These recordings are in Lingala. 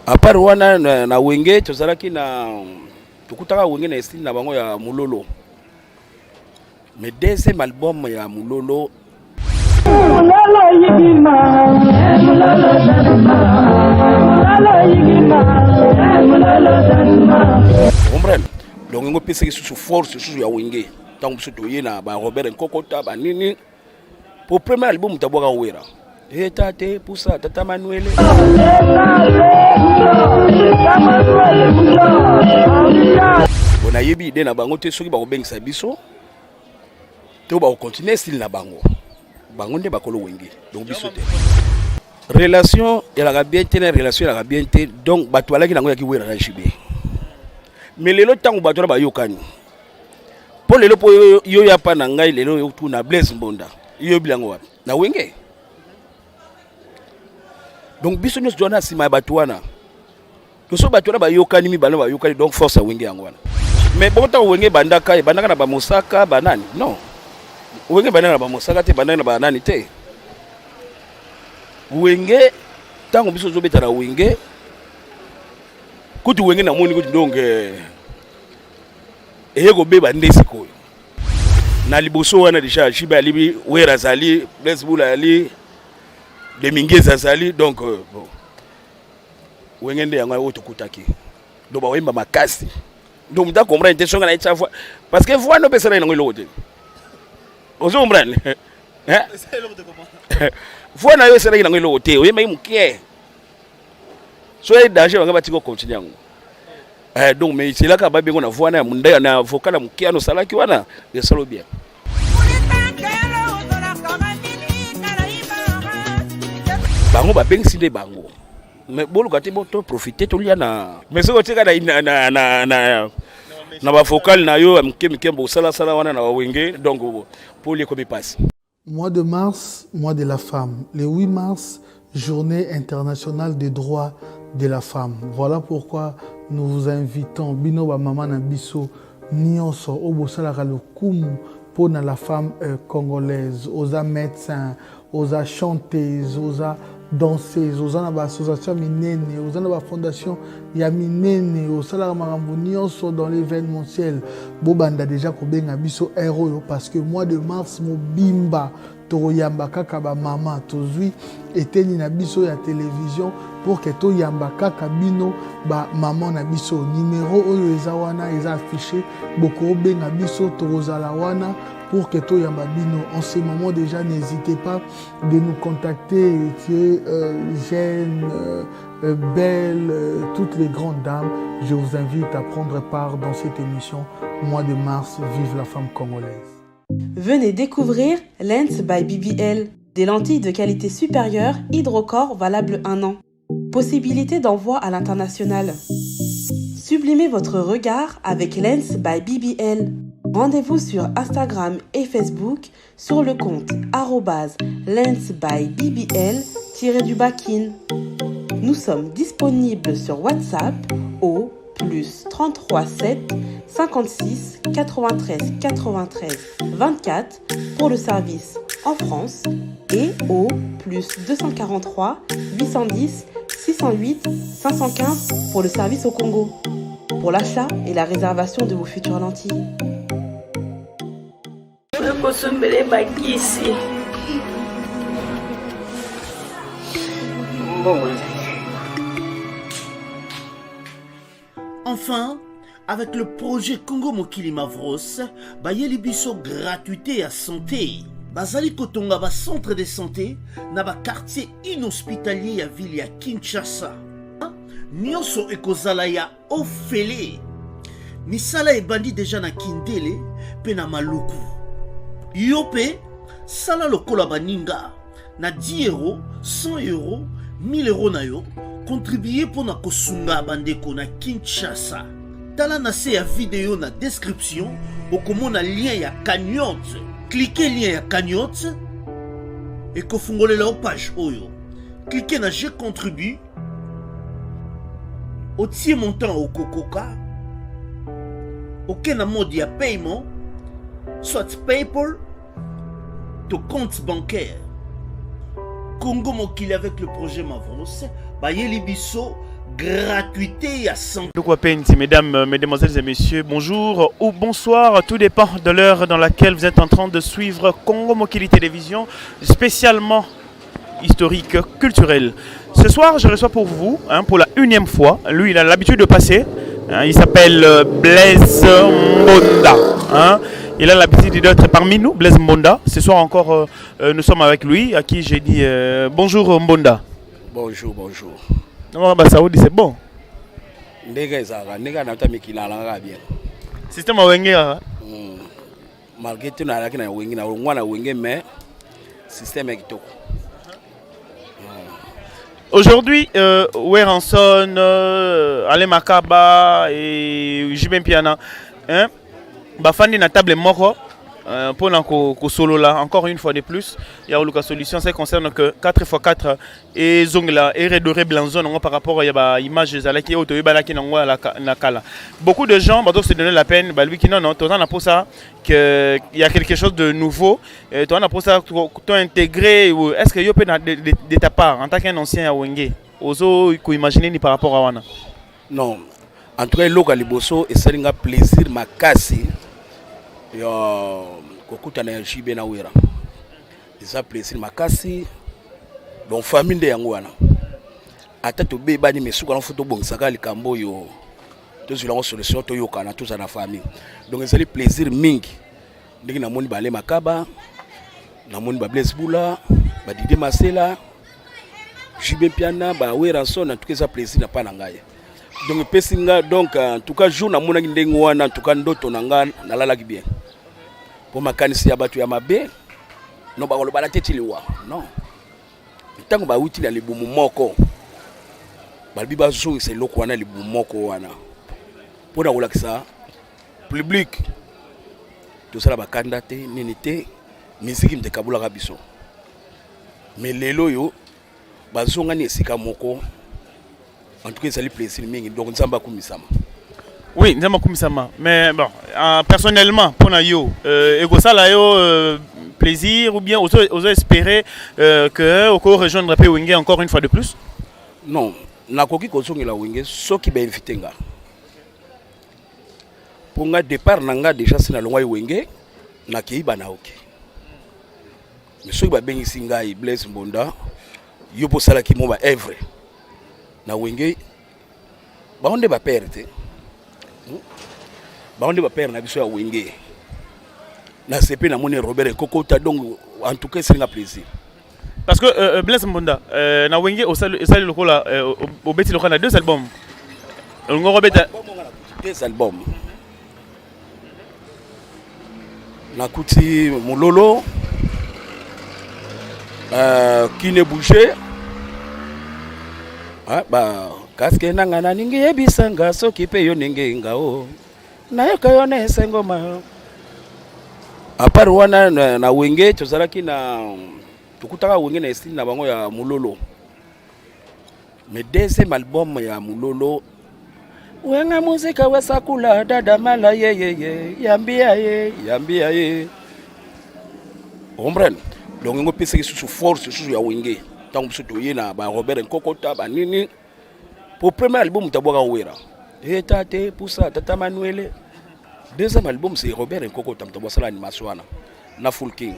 À part wana na, na Wenge tozalaki na tokutaka Wenge na estile na bango ya Mulolo. Mais deuxième album ya Mulolo Mulolo yigima, mulolo dasma, mulolo yigima, mulolo dasma. Comprendre? Donc ngo pesaki susu force susu ya Wenge. Tango biso toye na ba Robert Nkokota ba nini po premier album tabwaka Wera. Eta te pusa tata Manuele. Bon nayebi idée na bango te soki bakobengisa biso to bakocontinue style na bango. Bango nde bakolo Wenge donc biso te. Relation elaka bien te na relation elaka bien te donc bato balaki nango yaki Wera na JB. Mais lelo ntango bato wana bayokani mpo lelo mpo yo ya pa na ngai lelo yo tuna Blaise Mbonda yo bilango wapi na Wenge. Donc biso nyonso toza na nsima ya bato wana toso bato wana bayokani mibale bayokani donc force ya Wenge yango wana. Mais bongo ntango Wenge ebandaka ebandaka na bamosaka banani non Wenge ebandaka na bamosaka te ebandaka na banani te Wenge ntango biso tozobeta na Wenge kutu Wenge namoni kutu donc eye kobeba nde sikoyo na liboso wana deja JB alibi Wera azali Blaise Bula ali Dominguez azali donc bon Wenge nde yango oyo tokutaki donc bakoyemba makasi donc moto acomprendre te songa na ye tia voix parce que voix no opesana yango eloko te ozo comprendre voix na yo esalaki nango eloko te oyembaki moke so ye danger bango batika ocontinue yango. Donc mais eselaka babengo na voix na ya munda na vocal ya moke wana osalaki wana esalo bien. Bango babengisi nde bango mais boluka te to profiter tolia na mais soki otika na na na na na bavocal na yo ya mike mike bosalasala wana na bawenge donc poli ekomi mpasi. Mois de mars, mois de la femme. Le 8 mars, journée internationale des droits de la femme. Voilà pourquoi nous vous invitons, bino ba mama na biso nyonso oyo bosalaka lokumu mpona la femme congolaise. Oza médecin, oza chanteuse, oza danseuse, oza na baassociation minene, oza na bafondation ya minene, osalaka makambo nyonso dans l'événementiel. Bobanda déjà kobenga biso heure oyo parce que mois de mars mobimba tokoyamba kaka bamama. Tozwi eteni na biso ya télévision pour que toyamba kaka bino bamama na biso. Numéro oyo eza wana eza affiché, bokobenga biso, tokozala wana pour que toyamba bino. En ce moment déjà, n'hésitez pas de nous contacter. Tu es jeune, belle, toutes les grandes dames, je vous invite à prendre part dans cette émission. Mois de mars, vive la femme congolaise. Venez découvrir Lens by BBL, des lentilles de qualité supérieure, hydrocore valable 1 an. Possibilité d'envoi à l'international. Sublimez votre regard avec Lens by BBL. Rendez-vous sur Instagram et Facebook sur le compte @lensbybbl-kin. Nous sommes disponibles sur WhatsApp au plus 33 7 56 93 93 24 pour le service en France et au plus 243 810 608 515 pour le service au Congo, pour l'achat et la réservation de vos futures lentilles. Kosombele bakisi mbongo. Enfin, avec le projet Congo Mokili Mavros, bayeli biso gratuité ya santé. Bazali kotonga ba centre de santé na ba quartier inhospitalier ya ville ya Kinshasa. Nyonso ekozala ya ofele. Misala ebandi deja na Kindele mpe na Maluku. Yo mpe sala lokola baninga na 10 euro, 100 euro, 1000 euro na yo, contribue mpo na kosunga bandeko na Kinshasa. Tala na se ya video na description, okomona lien ya cagnotte. Clique lien ya cagnotte, ekofungolela yo page oyo. Clique na je contribue, otie montant okokoka, oke na mode ya paiement, soit PayPal to compte bancaire. Congo Mokili avec le projet Mavros bayeli biso Gratuité ya santé. Penzi, mesdames, mesdemoiselles et messieurs, bonjour ou bonsoir, tout dépend de l'heure dans laquelle vous êtes en train de suivre Congo Mokili Télévision, spécialement historique, culturel. Ce soir, je reçois pour vous, hein, pour la unième fois, lui, il a l'habitude de passer, hein, il s'appelle euh, Blaise Mbonda. Hein. Il a l'habitude d'être parmi nous, Blaise Mbonda. Ce soir encore, euh, euh, nous sommes avec lui, à qui j'ai dit bonjour Mbonda. Bonjour, bonjour. Non, bah, Saoudi, c'est bon. Ndenge ezalaka ndenge nauta mikili nalangaka bien. Système ya Wenge kaka. Malgré tout nalaki na Wenge na longwa na Wenge mais système ya kitoko. Aujourd'hui, euh, Werrason, euh, Alain Makaba et JB Mpiana, hein, bafandi na table moko euh, mpona kosolola encore une fois de plus ya koluka solution. Ça concerne que 4 x 4 ezongela eredorer blason yango par rapport ya baimage ezalaki oyo toyebanaki nango na kala. Beaucoup de gens bazo se donner la peine, balobiki non non, toza na mposa que il y a quelque chose de nouveau, toza na mposa to intégrer. Est ce que yo mpe de ta part, en tant qu'un ancien ya Wenge, ozo koimaginer ni par rapport à wana? Non, en tout cas eloko ya liboso esali nga plaisir makasi ya kokutana ya JB na Wera, eza plaisir makasi. Donc famille nde yango wana, ata tobebani, mais suka na fo tobongisaka likambo oyo, tozwila yango solution, toyokana, tozala na famille. Donc ezali plaisir mingi ndenge namoni bale Makaba, namoni ba Blaise Bula, badide Masela, JB Mpiana, baWerrason. En tout cas eza plaisir na pa na ngai. Donc epesi nga, donc en tout cas jour namonaki ndenge wana, en tout cas ndoto na nga nalalaki bien, mpo makanisi ya bato ya mabe no bakolobana te ti liwa. Non, ntango bawuti na libumu moko, balobi bazongisa eloko wana libumu moko wana mpona kolakisa public tosala bakanda te nini te, miziki mte ekabulaka biso. Mais lelo oyo bazongani esika moko, en tout cas ezali plaisir mingi. Donc Nzambe akumisama. Oui, Nzambe akumisama, mais bon, personnellement, mpona yo, ekosala yo plaisir ou bien ozo espérer que oko rejoindre mpe Wenge encore une fois de plus? Non, nakoki kozongela Wenge soki bainvite nga, mpo nga départ na nga déjà si nalongwai Wenge, nakei bana oke. Mais soki babengisi ngai, Blaise Mbonda, yo mpo osalaki mo baœuvre na Wenge, bango nde bapère te, Bango nde bapère na biso ya Wenge. Na sepe namoni Robert Ekokota, donc en tout cas esalinga plaisir. Parce que Blaise Mbonda, na Wenge osali lokola obeti lokola na deux albums, olingo kobeta. Deux albums nakuti Mololo, Kine Bouger, ah, ba kaske nanga naningi yebisanga soki mpe yo ndenge nga o nayoka yo na esengo ma. À part wana na Wenge tozalaki na tokutaka Wenge na estile na bango ya Mololo, mais deuxième album ya Mololo, Wenga muzika wesakula dada mala yeyeye yambia ye yambia ye, comprendre. Donc yango epesaki susu force susu ya Wenge ntango biso toye na baRobert Nkokota banini, po premier album moto abwaka Wera eta te pusa tata Manuele. Deuxième album, c'est Robert Nkokota moto abwasala animation wana na Full King.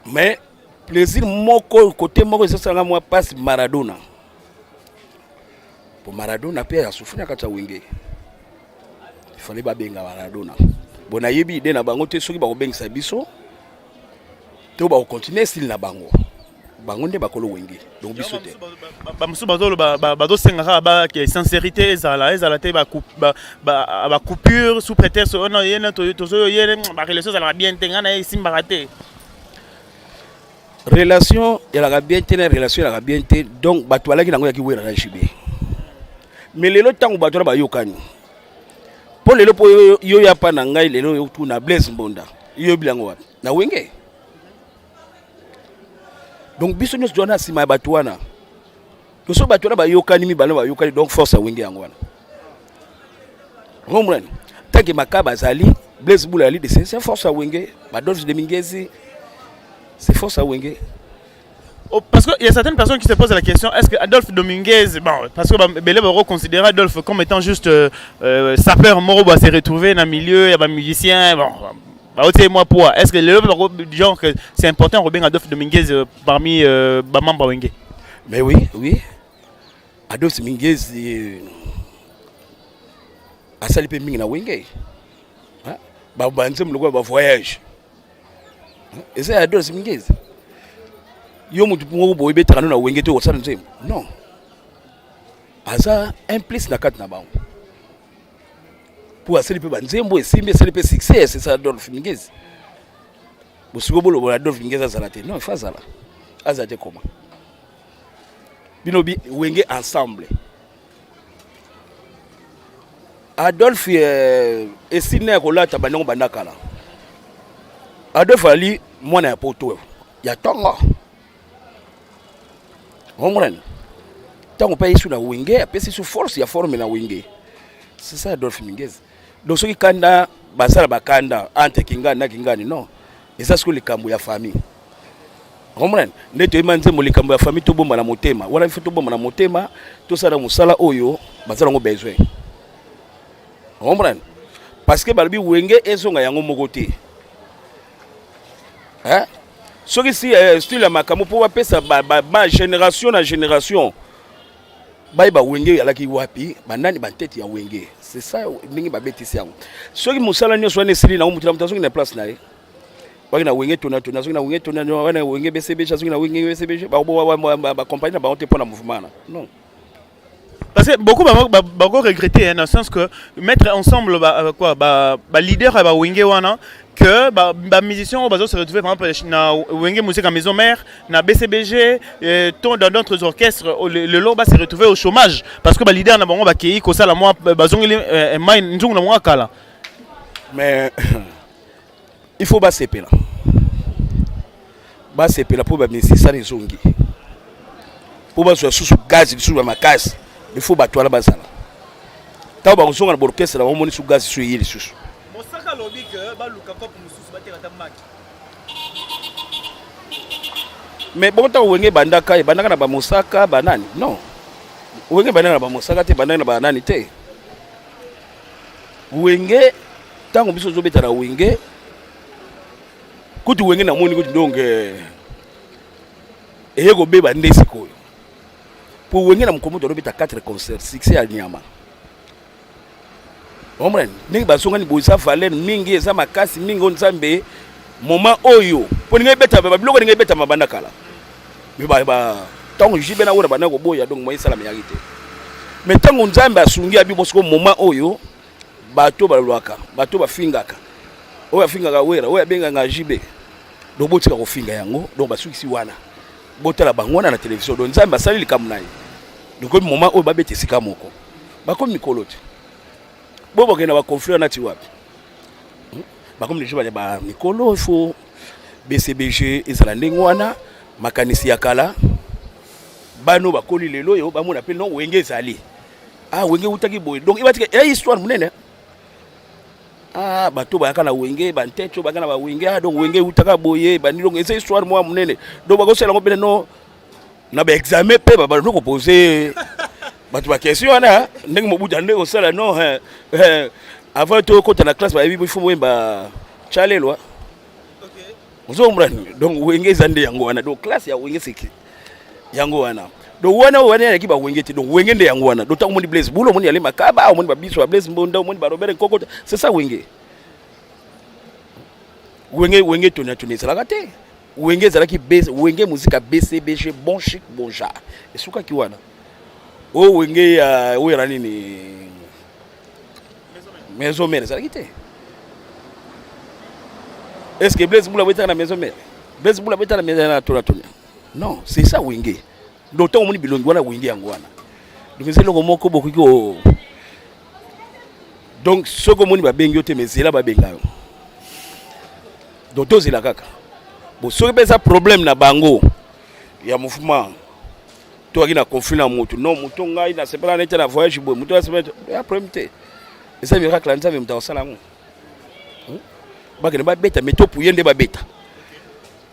Mais plaisir moko côté moko ezosalanga mwa mpasi, Maradona, po Maradona mpe asufri na kati ya Wenge, ifale babenga Maradona. Bon, nayebi idée na bango te soki bakobengisa biso to bakocontinue style na bango. Bango nde bakolo Wenge, donc biso te. Bamosusu bazoloba, bazosenga kaka bake sincérité ezala, ezala te bacoupure sous prétexte oyo ye tozoyo ye barelation ezalaka bien te, ngai na ye esimbaka te. Relation ezalaka bien te na relation ezalaka bien te, donc bato balaki nango yaki Wera na JB. Mais lelo ntango bato wana bayokani, mpo lelo mpo yo ya pa na ngai lelo yo tuna Blaise Mbonda, yo yebi yango wapi na Wenge? Donc biso nyonso toza na nsima ya bato wana. Toso bato wana bayokani, mibale bayokani, donc force ya Wenge yango wana. Comprendre, tant que Makaba azali, Blaise Bula ali, c'est force ya Wenge. Badolphe de Mingezi, c'est force ya Wenge. Oh, parce qu'il y a certaines personnes qui se posent la question, est-ce que Adolphe Dominguez, bon, parce que bah, Belé va considérer Adolphe comme étant juste sapeur moko bah, s'est retrouvé dans le milieu, il y a des musiciens, bon, bah, moi poids. Est-ce que le genre que c'est important Robin Adolphe Dominguez parmi bah, membres Wenge? Mais oui, oui. Adolphe Dominguez asali mpe mingi na Wenge. Ba banzembo lokola ba voyage. Eza ya Adolphe Dominguez. Yo mutu moko boye betaka no na Wenge te okosala nzembo. Non. Aza un plus na kati na bango. Po asali mpe banzembo esimbi, esali mpe succès, c'est ça Adolphe Dominguez. Bosiko bolobola Adolphe Dominguez azala te. Non, il faut azala. Azala te comment? Bino bi Wenge ensemble. Adolphe esili na ya kolata bandango banda kala. Adolphe ali mwana ya poto ya tongo. Omona ntango mpe yesu na Wenge apesi su force ya forme na Wenge. C'est ça Adolphe Dominguez. Donc soki kanda basala bakanda entre kingani na kingani, non, eza sikoyo likambo ya famille. Comprendre nde toyeba nzembo likambo ya famille, tobomba na motema wana, ifo tobomba na motema, tosala mosala oyo baza nango besoin. Comprendre, parce que balobi Wenge ezonga yango moko te, hein? Soki si style ya makambo mpo bapesa ba génération na génération bayeba Wenge ezalaki wapi, banani bantete ya Wenge. C'est ça ndenge babetisi yango. Soki mosala nyonso wana esili nango, moto na moto azongi na place na ye. Waki na Wenge tona tona, azongi na Wenge tona, wana Wenge BCBG azongi na Wenge BCBG, bacompagnie na bango te mpo na mouvement na non. Parce que beaucoup va regretter, hein, dans le sens que mettre ensemble bah, quoi, bah, leader bah, Wenge wana, que bah, musiciens va se retrouver par exemple na Wenge Musique à Maison Mère, na BCBG, et dans d'autres orchestres, le lot va se retrouver au chômage parce que bah, leader na bango ba kei kosala moi bazongeli mai nzungu na mwa kala. Mais il faut basepela, basepela mpo bamisisana ezongi, mpo bazwa susu gaz lisusu ya makasi. Il faut bato wana bazala ntango bakozonga na baorchestre na bango, moni su gaz su eye lisusu. Mosaka alobi ke baluka kope mosusu bateka ta maki. Mais bongo ntango Wenge ebandaka, ebandaka na bamosaka banani? Non, Wenge ebandaka na bamosaka te, ebandaka na banani te. Wenge ntango biso ozobeta na Wenge, kutu Wenge namoni kutu, donc eye kobeba nde sikoyo, po Wenge na mokomo tozobeta 4 concert, succès ya nyama. Omona ndenge bazongani boye, eza valeur mingi, eza makasi mingi. Oyo Nzambe moment oyo mpo ndenge ebeta babiloko, ndenge ebetama banda kala, mais ntango JB na oyo banda koboya, donc moye esalama yaki te. Mais ntango Nzambe asungi abi bosiko, moment oyo bato balwaka, bato bafingaka, oyo afingaka Wera, oyo abengaka JB, donc botika kofinga yango. Donc basukisi wana, botala bango wana na télévision. Donc Nzambe asali likambo na ye. Donc oyo moment oyo babeta esika moko, bakomi mikolo te, bo bakende na baconflit wana ti wapi? Bakomi deja baya bamikolo. Il faut BCBG ezala ndenge wana, makanisi ya kala, bano bakoli lelo oyo bamona mpe non, Wenge ezali, ah, Wenge eutaki boye. Donc ebatika ya histoire monene. Ah, bato bayaka na Wenge, bantete oyo bayaka na bawenge, ah, donc Wenge eutaka boye, bandi, donc eza histoire mwa monene. Donc bakosala yango pene no na baexamen mpe babando kopose bato baquestion wana, ndenge Mobutu ndenge kosala non, avant tokota na classe, bayebi il faut boyemba tchalelwa, ozomona. Donc Wenge eza nde yango wana. Donc classe ya Wenge seki yango wana. Donc wana wana yaki bawenge te. Donc Wenge nde yango wana. Donc ntango omoni Blaise Bula, omoni Ale Makaba, omoni babiso ba Blaise Mbonda, omoni baRobert Nkoko, c'est ça Wenge. Wenge, Wenge tona tona ezalaka te. Wenge ezalaki Wenge Musica BCBG, bon chic bon genre, esukaki wana. Oyo Wenge ya oyo na nini, Maison Mère, ezalaki te. Est ce que Blaise Bula abetaka na Maison Mère? Blaise Bula abetaka na Maison na tona tona? Non, c'est ça Wenge. Donc ntango omoni bilongi wana, Wenge yango wana. Donc eza eloko moko bokoki ko, donc soki omoni babengi yo te, mais zela babenga yo. Donc tozela kaka bo soki mpe eza problème na bango ya mouvement, toyaki na conflit na motu, non, moto ngai nasepela nete na voyage boye, moto asepela ya problème te. Eza miracle ya Nzambe, moto akosala yango. Bakende babeta, mais topuye nde babeta.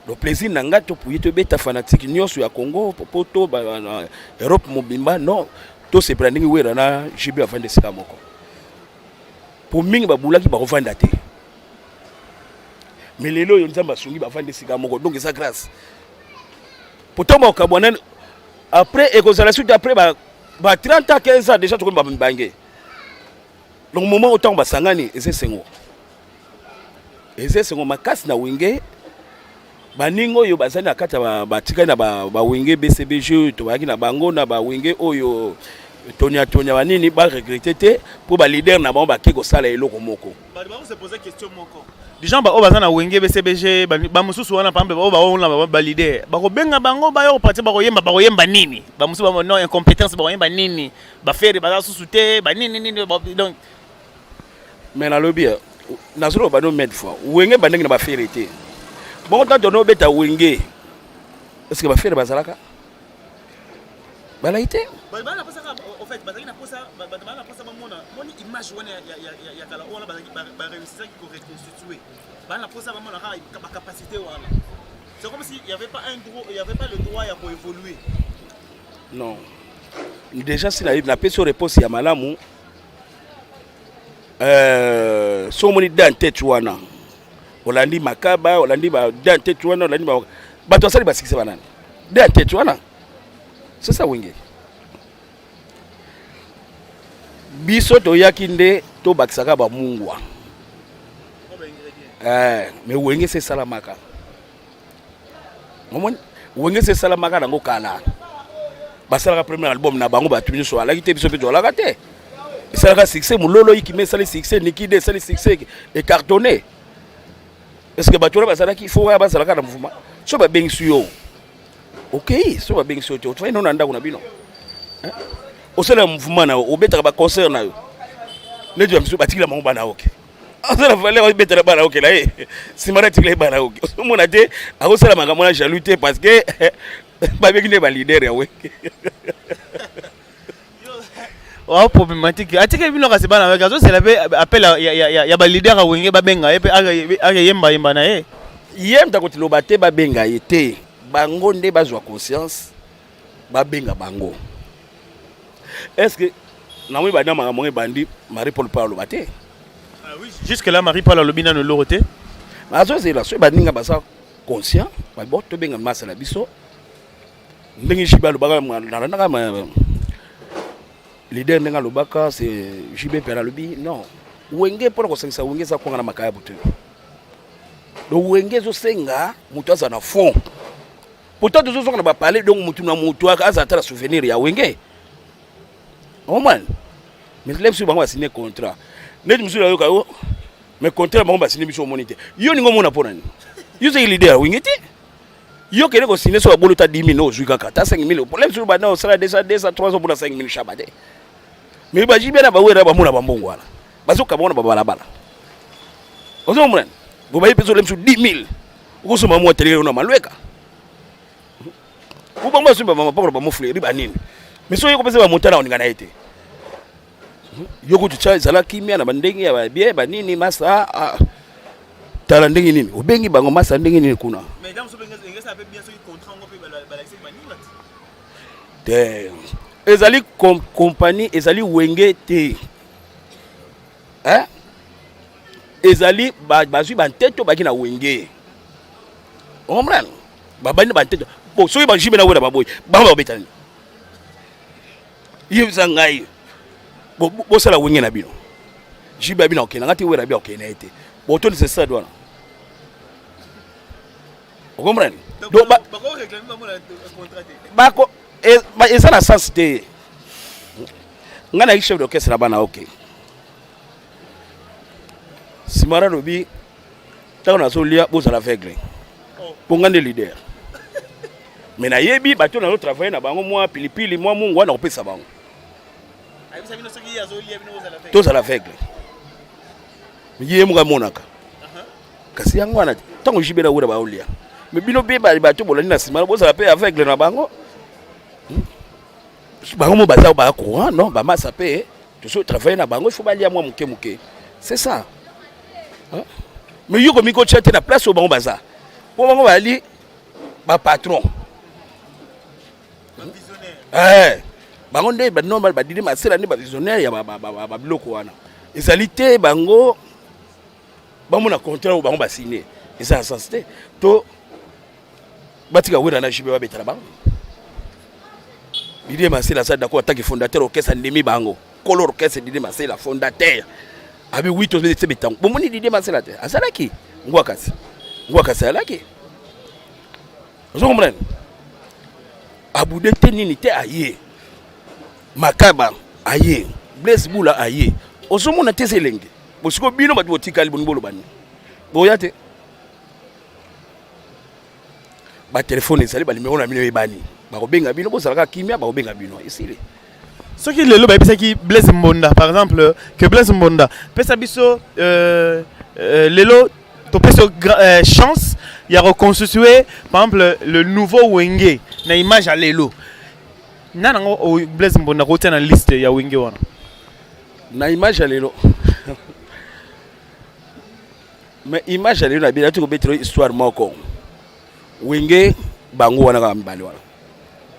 Donc plaisir na nga topuye tobeta fanatique nyonso ya Congo poto ba, Europe mobimba non tosepela ndenge Wera na JB bafanda esika moko po mingi babulaki bakovanda te mais lelo oyo Nzambe asungi bafanda esika moko donc eza grâce po ntango bakokabwana après ekozala suite après ba, ba 30 ans 15 ans déjà tokomi bamibange donc moment oyo ntango basangani eza esengo eza esengo makasi na wenge baninga oyo bazali na kati ya batikali na bawenge bcbg oyo tobayaki na bango na bawenge oyo tonya tonya banini baregrete te mpo balider na bango bake kosala eloko moko. Bato bako se poser question moko du genre baoyo baza na wenge bcbg bamosusu wana pambe baoyo baona balider bakobenga bango bayo kopartir bakoyemba bakoyemba nini bamosusu ba non incompétence bakoyemba nini bafere baza susu te banini nini donc Mais nalobi eh, nazoloba no maintes fois wenge bandenge na bafere te bongo ntango tono obeta wenge est ce que bafere bazalaka balaki te C'est comme s'il n'y avait pas un droit, il y avait pas le droit à évoluer. Non. Déjà si napesi yo réponse ya malamu Euh, soki omoni dan tete wana olandi makaba olandi ba dan tete wana olandi ba bato basali basikisa banani dan tete wana c'est ça wenge biso toyaki nde tobakisaka bamungwa eh, mais wenge se esalamaka omoni wenge se esalamaka nango kala basalaka premier album na bango bato nyonso alaki te biso mpe toalaka te esalaka succès mololo ikime esali succès nikide esali succès ecartonné est ce que bato wana bazalaki fo wana bazalaka na mouvement so babengisi yo okei so babengisi yo te otofai no na ndako na bino osala mouvement na yo obetaka baconcert na yo neti bamisu batikila bango bana oke aza na valeur obetela bana okela ye nsima na atikela ye bana oke ozomona te akosala makambo na jaloux te parce que babeki nde balider ya wenge wa problématique atikeli bino kasi bana wenge azozela mpe appel ya balider ya wenge babenga ye mpe akeyemba yemba na ye ye moto akotiloba te babenga ye te bango nde bazwa conscience babenga bango est ce que namoni banda makambo yango ebandi marie paul mpe aloba te ah oui, jusque là marie paul alobi nano eloko te azozela soki baninga baza conscient bo tobenga masa na biso ndenge jibe alobaka nalandaka leader ndenge alobaka c'est jibe mpe alobi non wenge mpona kosangisa wenge eza kwanga na makayabu te donc wenge ezosenga moto aza na fond pourtant tozozonga na bapale donc motu na motu aza ata na souvenir ya wenge omani mais lebe soki bango basigne contrat neti mosusu nayoka yo mais contrat bango basigne biso omoni te yo olingi omona mpo na nini yo ozali leader ya wenge te yo kende kosigne so babolo ta 10 000 ozwi kaka ta 5 000 problème soki banda osala 200 200 300 omona 5 000 shaba te mais bajibe na bawera bamona bambongo wana bazokaba wana babalabala ozomona bobayi mpe solemsu 10 000 okosomba mwa telele na malweka po bango basomba bamapoko na bamofleri banini mais soki okopesa bamonta na oninga na ye te yo kutu tya ezala kimia na bandenge ya babie banini masa ah. tala ndenge nini obengi bango masa ndenge nini kuna te ezali compagnie ezali wenge te Hein? Ezali bazwi banteto baki na wenge. Comprendre? Babandi banteto. Bon, soki ba jibe na wera baboyi, bango bakobeta nini? Yebisa ngai. Bosala wenge na bino. Jibe abina okenda ngati wera abi okenda ye te. Botondisa stade wana. Okomprendre? Donc ba bako réclamer bango na contrat te. Bako eza na sens te. Nga na chef d'orchestre na bana OK. Simara lobi ntango nazolia bozala aveugle mpo nga nde leader mais nayebi bato nazo travailler na bango mwa pilipili mwa mungu wana kopesa bango tozala aveugle ye moko amonaka kasi yango wana ntango jibe na wera baolia me bino mpe bato bolandi na nsima bozala mpe aveugle na bango hmm? Bango mo baza ba courant non bamasa mpe tozo travailler na bango il faut balia mwa moke moke c'est ça hein? Mais yo komi kotia te na place oyo bango baza mpo bango bali Ba patron. Eh, bango nde ba normal ba Didi Masela nde ba visionnaire ya ba biloko wana. Ezali te bango bamona contrat oyo bango basigne eza na sens te to batika wera na JB babetala bango. Didier Masela aza d'accord ataki fondateur orchestre andimi bango kolo orchestre Didier Masela fondateur abi oui tozobetisa betango bomoni Didier Masela te azalaki ngwakasi ngwakasi azalaki ozo comprendre abude te nini te aye makaba aye Blaise Bula aye ozomona te eza elenge bosiko bino bato botikali boni boloba nini boya te batelefone ezali banimero na bino eyebani bakobenga bino bozalaka kimia bakobenga bino esili soki lelo bayebisaki Blaise Mbonda par exemple que Blaise Mbonda pesa biso euh, euh, lelo topesi euh, chance ya reconstituer par exemple le nouveau Wenge na image ya lelo nani yango oh, Blaise Mbonda kotia na liste ya Wenge wana na image ya lelo mais image ya lelo na bino nati kobetela histoire moko Wenge bango wana kaka mibale wana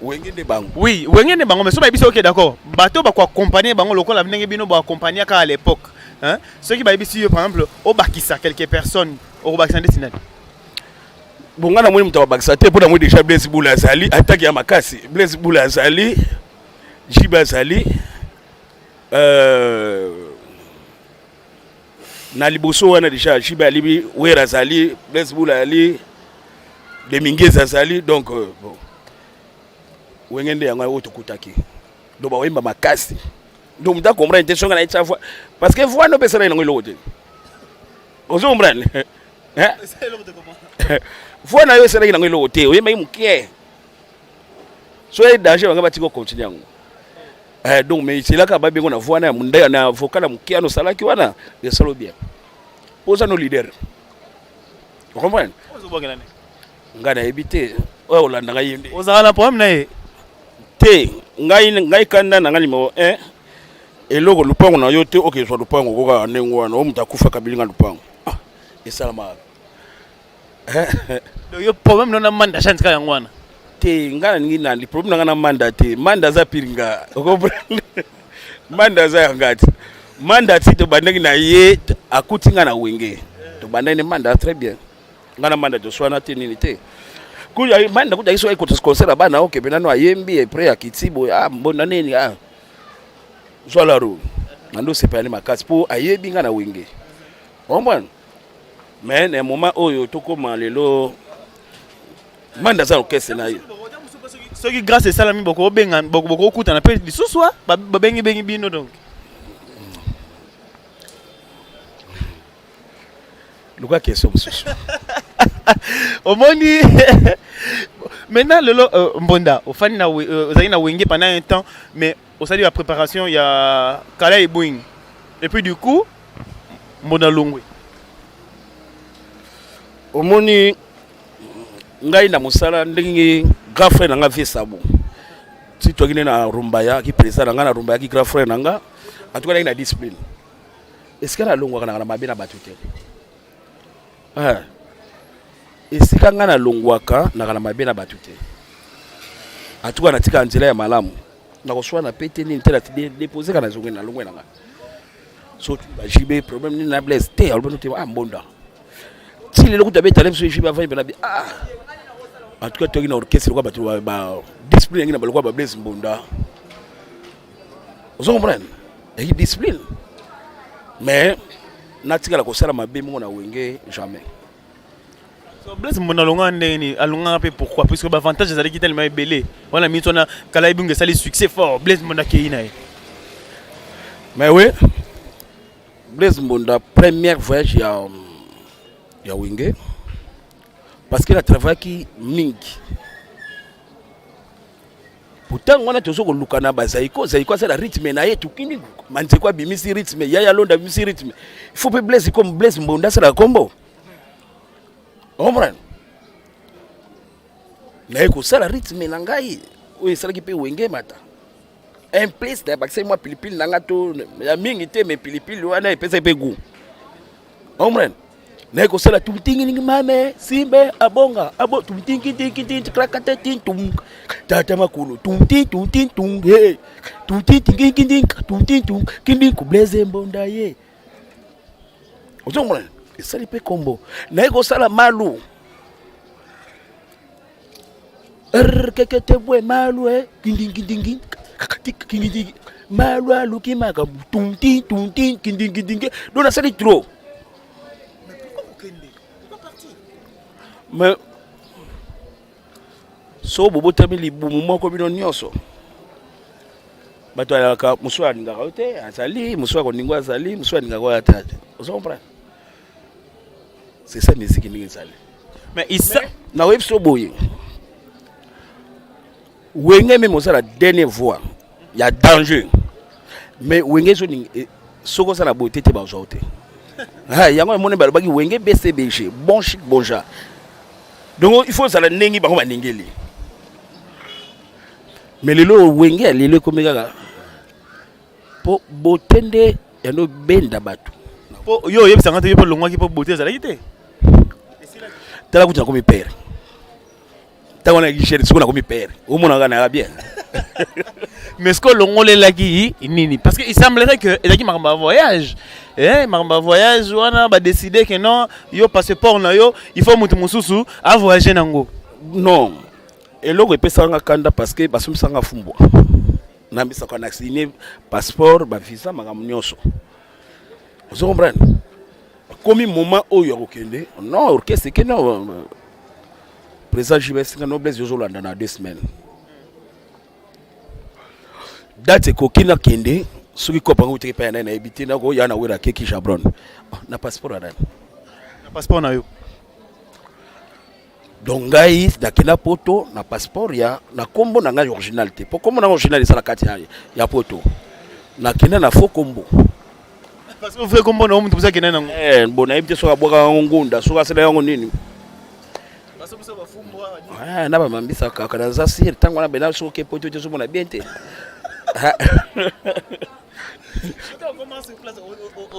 Wenge nde bango. Oui, Wenge nde bango mais so bayebisi ok d'accord. Bato ba ko accompagner bango lokola ndenge bino ba accompagner ka à l'époque. Hein? Soki bayebisi yo par exemple obakisa quelques personnes, okobakisa ndeti nani? Bon nga namoni moto abakisa te mpo namoni déjà Blaise Bula azali attaque ya makasi. Blaise Bula azali, JB azali euh, na liboso wana déjà JB alibi Wera azali, Blaise Bula azali, Dominguez azali donc euh, bon wenge nde yango oyo tokutaki donc bakoyemba makasi donc moto acomprendre te songa na ye tia voix parce que voix no mpe esalaki nango eloko te ozo comprendre voix na yo esalaki nango eloko te oyembaki moke so ye danger bango batika ocontinue yango eh, donc mais eselaka babengo na voix na ya mundaya na vocal ya moke wana osalaki wana esalo bien mpo oza no leader ocomprendre ngai nayebi te oyo olanda ngai ye nde ozala na problème na ye te ngai ngai kanda na ngai numero 1 eloko lupango na yo te okezwa lupango okokaka ndenge wana o moto akufa kabili nga lupango ah, esalamaka Donc yo problème no na manda chance kaka yango wana. Te nga nalingi nani problème na nga na manda te manda aza pire nga okomprendre manda aza ya nga te manda ti tobandaki na ye akuti nga na wenge tobandaki ne manda très bien nga na manda toswana te nini te kuya manda kuta iso ekota concert ya bana oke pena no ayembi après akiti boye ah mbonda nini ah zwa la roue na ndo sepela ne makasi mpo ayebi nga na wenge comprendre mais na moment oyo tokoma lelo manda aza orchestre na ye soki grâce esalami bokobenga bokokutana mpe lisusu babengibengi bino donc luka question mosusu omoni maintenant lelo euh, mbonda ofandi na euh, ozalaki na wenge pendant un temps mais osali ba préparation ya kala eboing et puis du coup mbonda longwe omoni ngai na mosala ndenge grand frère na ngai vie sabo ti toyaki nde na rumbaya ki président na ngai na rumbaya ki grand frère na ngai en tout cas nayaki na discipline esika nalongwaka naka na mabe na bato te eh. Esika ngai nalongwaka naka na mabe na bato te atuka natika nzela ya malamu nakoswana pe te nini te na depose ka nazongi na longwe na nga so ba JB problème nini na Blaise te alobi te ah mbonda ti lelo kuta betale biso JB avandi pena bi ah en tout cas toki na orchestre kwa bato ba discipline yangi na balokwa ba Blaise mbonda ozo comprendre eyaki discipline mais natikala kosala mabe moko na wenge jamais So Blaise Mbonda alongaka ndenge nini? Alongaka mpe pourquoi? Puisque ba avantage ezalaki tellement ebele. Wana minute wana kala ebunga esali succès fort. Blaise Mbonda akei na ye. Mais oui, Blaise Mbonda première voyage ya ya Wenge parce qu'il a travaillé mingi. Pourtant wana tozo koluka na ba Zaiko, Zaiko asala rythme na ye tukini Manzeko abimisi rythme, Yaya Londa abimisi rythme. Il faut pe Blaise comme Blaise Mbonda asala kombo. Comprendre? Naye kosala rythme na ngai oyo esalaki mpe wenge mata un plus nabakisaki mwa pilipili na ngai to ya mingi te mais pilipili wana epesaki mpe goût. Comprendre? Naye kosala tumtinginingi mame simbe abonga abo tumtinkitinkitin krakate tum tata makulu tumti tumti tum he tumti tinkinkintin tumti tum kindi kubleze mbonda ye ozomona esali mpe kombo naye kosala malu rkeketebwe malu e kindingindingi kindingi malu aluki makambo tunti tunti kindingindingi donc nasali trop. Mais so bobotami libumu moko bino nyonso bato alaka mosusu alingaka yo te azali mosusu akoningo azali mosusu alingaka oyo ata te ozo comprendre c'est ça musique ndenge ezali. Mais isa nakoyebi biso boye wenge meme oza la dernière voix ya danger mais wenge ezoninga soki oza na beauté te bazwa yo te. Yango emoni balobaki wenge BCBG bon chic bon genre donc il faut ozala ndenge bango baningeli mais lelo wenge ya lelo ekomi kaka po beauté nde yango benda bato. Po yo oyebisanga te yo mpo olongwaki mpo beauté ezalaki te. Tala kutu nakomi père ntango wana jeune sikoyo nakomi père omonaka nayaka bien. Mais ce que olongolelaki nini? Parce que il semblerait que ezalaki makambo ya voyage, eh, makambo ya voyage wana badécide que non, yo passeport na yo il faut moto mosusu avoyage nango. Non, eloko epesaka nga kanda parce que basomisaka nga fumbwa nambisaka na signe passeport bavisa makambo nyonso ozo comprendre komi moment oyo ya kokende non orchestre eke non président JBS nga noblesse ozolanda na 2 semaines date ekoki nakende soki kopa yango uteki epai ya nani nayebi te nakoya na wera akeki jabron na passeport ya nani. Na passeport na yo. Donc ngai nakenda poto na passeport ya na kombo na ngai original te po kombo na ngai original eza na kati ya poto nakenda na faux kombo. Parce que vrai kombo na yo moto mosusu akenda nango. Eh, bon nayebi te soki abwaka yango ngunda soki asala yango nini. Ah, na bamambisa kaka naza sire ntango wana bena soki oke poto te ozomona bien te.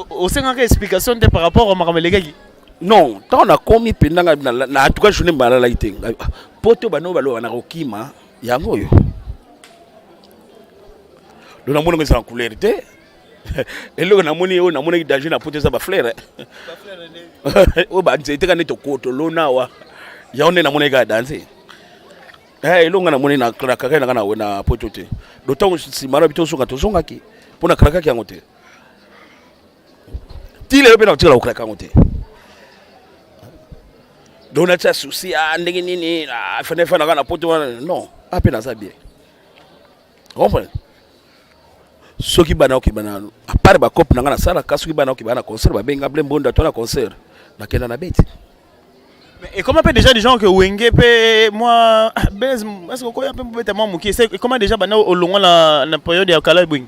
Osengaka explication te par rapport makambo elekaki? Non, ntango nakomi mpenza ngai na en tout cas journée balalaki te poto bano baloba na kokima yango oyo donc namoni ngo eza na couleur te eloko namoni oyo namonaki danger na poto eza bafleur oyo banzete kaka nde tolona awa yango nde namonaki kaka danger. Eloko nga namoni na krakaki nanga na poto te do ntango nsima na bi tozonga tozongaki mpo na krakaki yango te ti lelo mpe na kotikala kokraka yango te donc natia souci a ndenge nini fana fana na poto wana non a mpe naza bien comprendre soki bana okeba na à part bacope na nga nasalaka soki bana okeba na concert babenga ble mbonda to na concert nakenda na beti. Mais et comment peut déjà des gens que Wenge pe moi Blaise est-ce que koya pe beta moi mukie c'est comment déjà bana au longo la période ya kala bwing?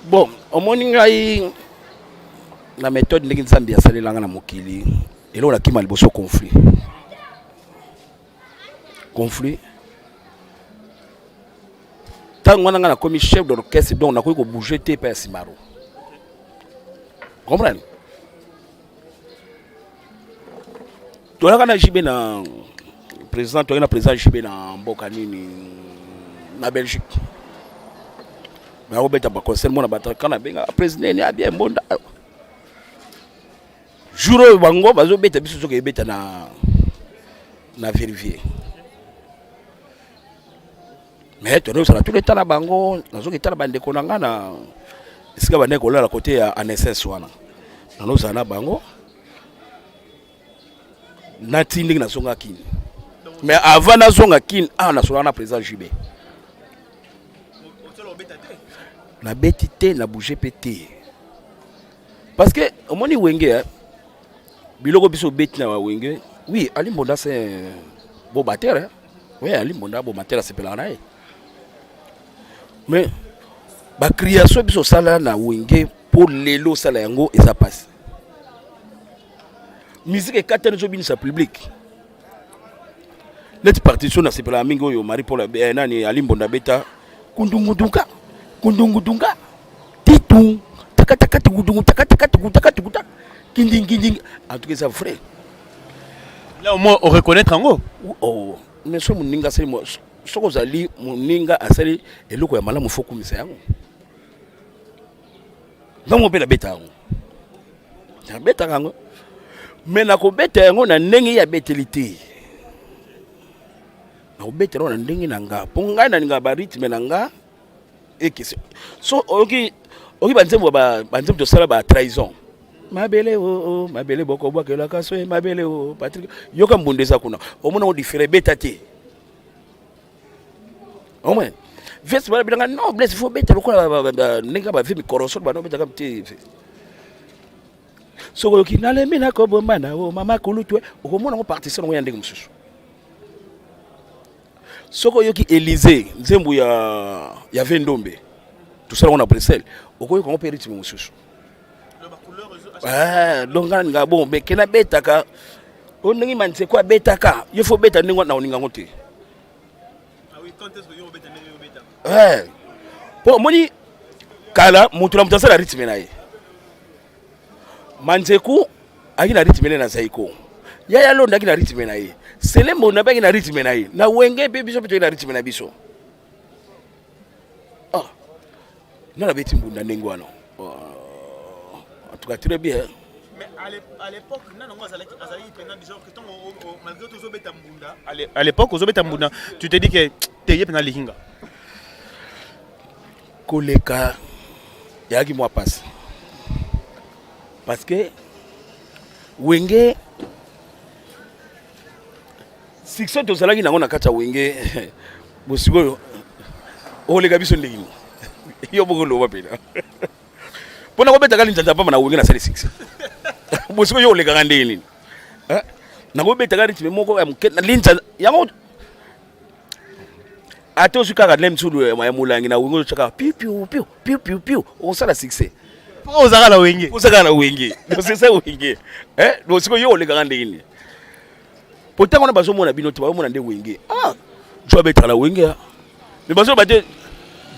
Bon omoni ngai na méthode ndenge Nzambe asalelanga na mokili eloko nakima liboso conflit conflit ntango wana ngai nakomi chef d'orchestre donc nakoki kobouge te epai ya simaro comprendre toyaka na JB na président toyaki na président JB na mboka nini na Belgique nakobeta baconcert mona bato kana benga président ni abia mbonda jour oyo bango bazobeta biso soki ebeta na Verviers mais tozosala tout le temps na bango nazoki tala bandeko na nga na esika bandeki kolala kote ya anss wana nanozala na bango nati ndenge nazonga kini mais avant nazonga kini awa nasolaka na président JB nabeti te na bouge mpe te parce que omoni wenge biloko biso obeti na wenge. Oui, Ali Mbonda c'est un beau batteur hein? Oui, Ali Mbonda beau batteur asepelaka na ye mais bacréation biso osala na wenge mpo lelo osala yango eza mpasi musique ekatani ezobinisa public neti partition nasepelaka mingi oyo Marie Paul nani Ali Mbonda abeta kundungudunga kundungudunga titu takatakatugudungu takatakatugutakatuguta. Kinding kinding, en tout cas eza vrai. Là au moins o reconnaître yango. Oh, mais soki moninga asali, soki ozali moninga asali eloko ya malamu, faut kumisa yango. Ngango mpe nabeta yango, nabetaka yango, mais nakobeta yango na ndenge ye abeteli te. Nakobeta yango na ndenge na nga, mpo ngai nalingaka barythme na nga ekese. So oyoki, oyoki banzembo, banzembo tosala, ba trahison, mabele o oh, oh, mabele bokobwakelaka so mabele o oh, Patrick, yoka mbunda eza kuna, omona ngo différent, ebeta te. Omona veste bana bilanga non Blaise, faut beta lokola ndenge ba vie mikoroso bana obetaka te. Soki oyoki nalembi nakobomba na o mama kulutwe, okomona ngo partition yango ya ndenge mosusu. Soki oyoki Élysée, nzembo ya ve Ndombe tosala ngo na Bruxelles, okoyoka ngo mpe rythme mosusu. Donc nga nalinga bon, mais ke nabetaka o ndenge Manzeko abetaka, yo faut beta ndenge na olinga ngo te. Po omoni kala moto na moto asala rythme na ye. Manzeku aki na rythme na Zaiko, Yaya Londa aki na rythme na ye, Selembo na baki na rythme na ye, na Wenge mpe biso mpe toyei na rythme na biso. Ah, nga nabeti mbunda ndenge wana, en tout cas très bien. Mais à l'époque, nani azalaki azalaki pena déjà que tongo, malgré tout ozobeta mbunda, à l'époque ozobeta mbunda, tu te dis que te ye pena lihinga? Koleka eyaki mwa pasi, parce que Wenge, succès tozalaki nango na kati ya Wenge, bosikoyo oleka biso ndenge nini? Yo moko loba mpena, mpona kobetaka linzanza pamba na Wenge nasali succès, bosikoyo yo olekaka ndenge nini? Nakobetaka rythme moko ya moke na linzanza yango, ata ozwi kaka nde msulu ya molangi na Wenge, ozotyaka piu piu piu piu piu piu, okosala succès. Mpo ozalaka na Wenge. Ozalaka na Wenge, donc c'est ça Wenge. Donc sikoyo yo olekaka ndenge nini? Po ntango wana bazomona bino te, bazomona nde Wenge. Ah, jo abetaka na Wenge, mais bazoloba te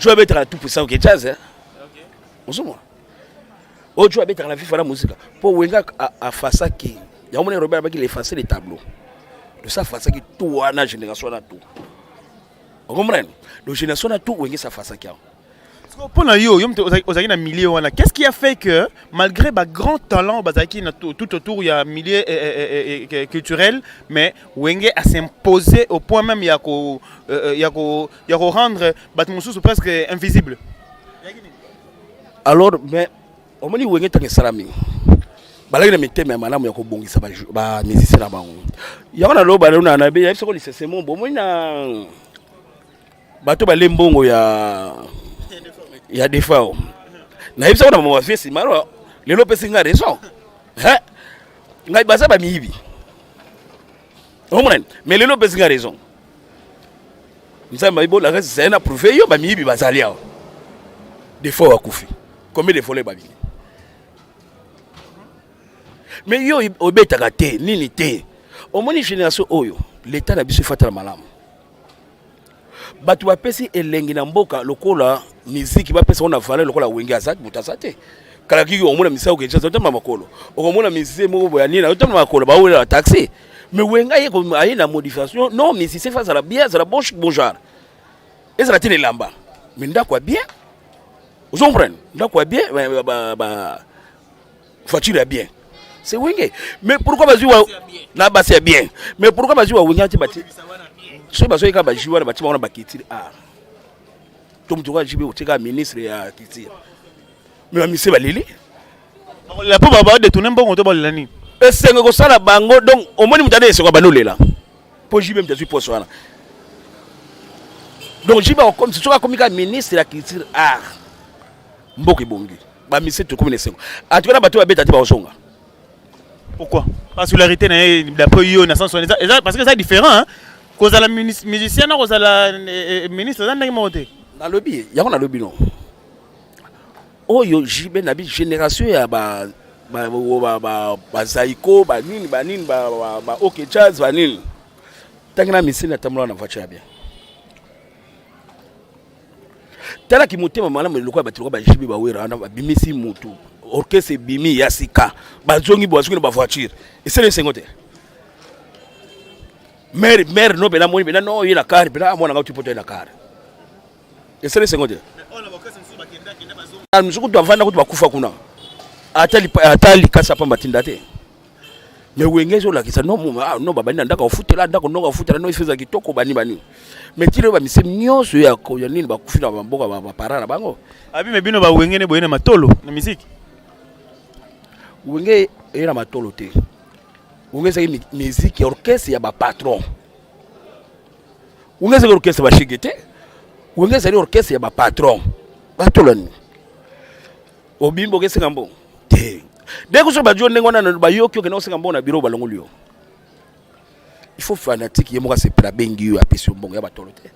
jo abetaka na Tout Puissant OK Jazz. Ozomona oyo jo abetaka na Viva la Musica, mpo Wenge afasaki yango. Mona Robert abaki l'effacer les tableaux, donc ça afasaki tout wana, génération wana tout, ocomprendre? Donc génération wana tout, Wenge safasaki yango. Mpo na yo, yo moto ozalaki na milieu wana, qu'est-ce qui a fait que malgré ba grand talent bazalaki na tout autour ya milieu culturel, mais Wenge a s'imposé au point même ya ko rendre bato mosusu presque invisible? Alors, mais omoni, Wenge ntango esalami, balaki na mitema ya malamu ya kobongisa bamusicien na bango. Yango naloba na na yebi soko lisese mombo, omoni na bato bale mbongo ya Defao, nayebi soko na mama bafie nsima. Alors lelo opesi nga raison, ngai baza bamiyibi, omonani. Mais lelo opesi nga raison, Nzambe ayibolaka zali na prouve yo bamiyibi bazali awa. Defao akufi, combien de voleurs babimi? Mais yo obetaka te nini te. Omoni génération oyo, l'état na biso efatala malamu, bato bapesi elengi na mboka lokola miziki, bapesa ngo na valeur lokola Wenge. Aza moto aza te. Kala kiki omona misala okende otambola makolo, okomona musicien moko boye nini otambola makolo, bawelela taxi. Mais Wenge aye aye na modification. Non, musicien fa azala bien, azala bon chic, bon genre, ezala te na elamba, mais ndako ya bien, ozo comprendre, ndako ya bien, ba voiture ya bien, c'est Wenge. Mais pourquoi bazwi na basi ya bien? Mais pourquoi bazwi wa Wenge te? Bati soki bazwaki kaka bazwi wana, bati bango na baculture art to moto kaka jibe otika ministre ya culture, mais bamise baleli. Bakolela mpo badétourner mbongo to balela nini? Esengo kosala bango. Donc omoni moto ane esengo, bando olela mpo jibe moto azwi poso wana. Donc jibe akokomisa, soki akomi kaka ministre ya culture art, mboka ebongi, bamise tokomi na esengo. En tout cas na bato babeta te bakozonga. Pourquoi particularité na ye d'après yo na sens wana eza? Parce que eza différent, hein? Kozala musicien na kozala ministre eza ndenge moko te. Nalobi yango, nalobi no oyo JB na bi génération ya ba bazaiko, banini banini, ba OK Jazz, banini, ntangi na misili natambola na voiture ya bien. Talaki motema malamu lokola bato lokola baJB, bawera wana babimisi mutu. Orchestre ebimi ya sika, bazongi bo bazongi na ba voiture. Esali esengo te. Mère mère no bena moni bena no ye na car bena mwana ngauti poto ye na car. Esali esengo te. Mosusu kutu avanda kutu bakufa kuna. Ata ata likasa pamba tinda te. Mais wenge ezolakisa no ah, no babandi na ndako ofutela ndako ndoko ofutela no efeza kitoko bani bani. Mais tilo ba mise nyonso ya ya nini bakufi na mboka ba parents na bango. Abi me bino ba wenge ne boye na matolo na musique. Wenge eye na matolo te. Wenge ezali musique ya orchestre ya ba patron. Wenge ezali orchestre ba shege te. Wenge ezali orchestre ya ba patron. Batolo nini? Obimbo okesenga mbongo te. Dès que so bajo ndenge wana bayoki okende kosenga mbongo na bureau balongoli yo. Il faut fanatique ye moko asepela abengi yo apesi yo mbongo ya batolo te.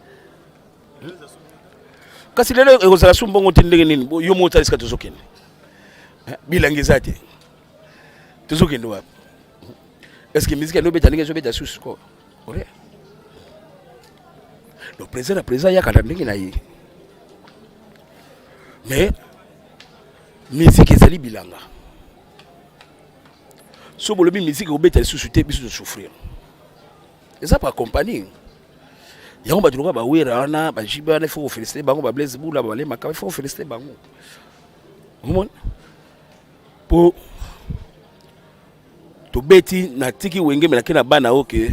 Kasi lelo ekozala su mbongo te ndenge nini? Yo moko otala esika tozokende. Bilanga eza te. Tozokende wapi? Est-ce que musique yango obeta ndenge ezobeta susu sikoyo? Oria. Donc président na président ayaka na ndenge na ye. Mais musique ezali bilanga. So bolobi musique ekobeta lisusu te biso tosouffrir. Eza pa compagnie. Yango bato lokola bawera wana bajibe wana il faut koféliciter bango ba Blaise Bula balemaka il faut koféliciter bango. Omoni? Po tobeti natiki wenge me nake na bana oke